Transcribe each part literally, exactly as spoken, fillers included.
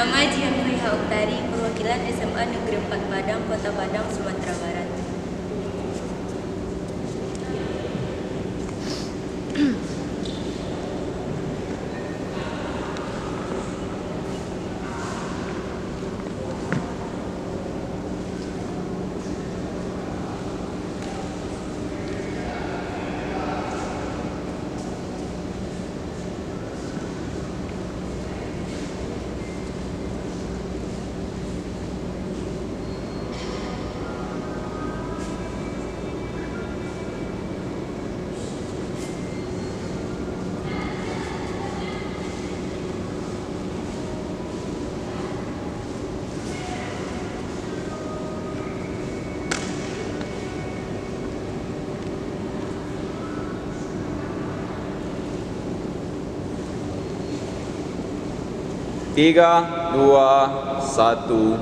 Nama Jihan Faiha Uktari, perwakilan S M A Negeri Empat Padang, Kota Padang, Sumatera Barat. Tiga, dua, satu,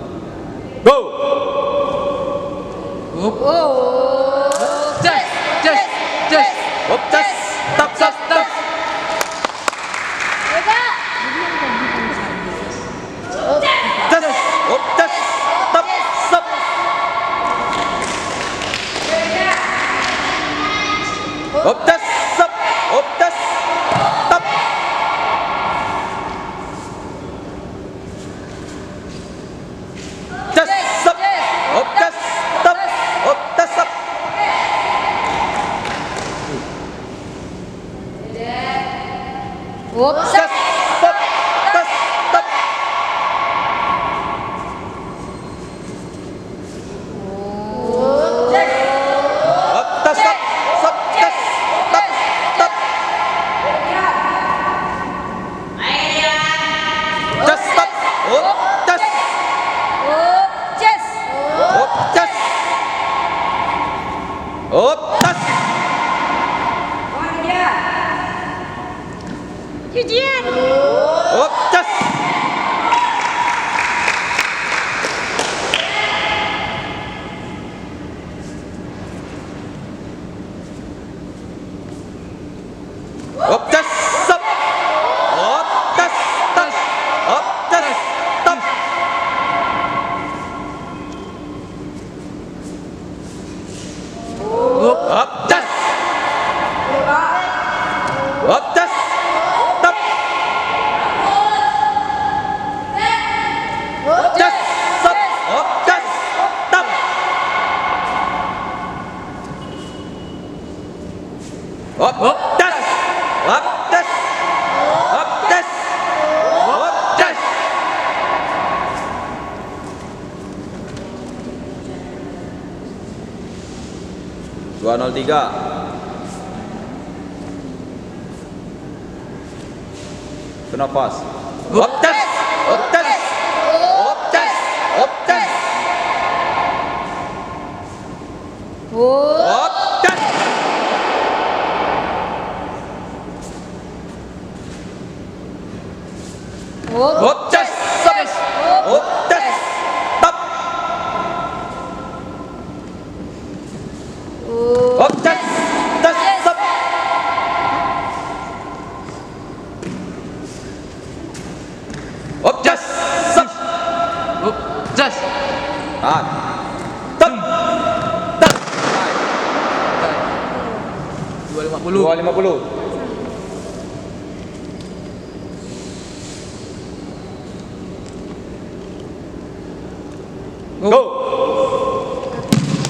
go! Up. Up. Ces, ces, ces. Up, ces. Tap, tap, tap. Ces. Up, ces. Tap, sap. Up, ces, sap. Up, ces. Tap. Ces, sap. Op, ces, tap. Op, ces, sap. Op, ces, sap. Ces, tap. Op, ces, sap. Sap, ces, tap, tap. Ces, tap. Op, ces. Op, ces. Op, ces. Op, ces. Cucian. Op, ces. Op, ces, sap. Op, ces, tap. Op, ces, tap. Op, ces. Op, ces, tap. Op, ces, sap. Op, ces, tap. Op, ces. Op, ces. Op, ces. Op, ces. Dua nol tiga. Banapas. Op, ces. Op, ces. Op, ces. Op, ces. Op, ces. Op, ces, sap. Op, ces, tap. Op, ces, ces, sap. Op, ces, sap. Op, ces. Tahan. Tap. Tap. Dua lima puluh. Dua lima puluh. Go.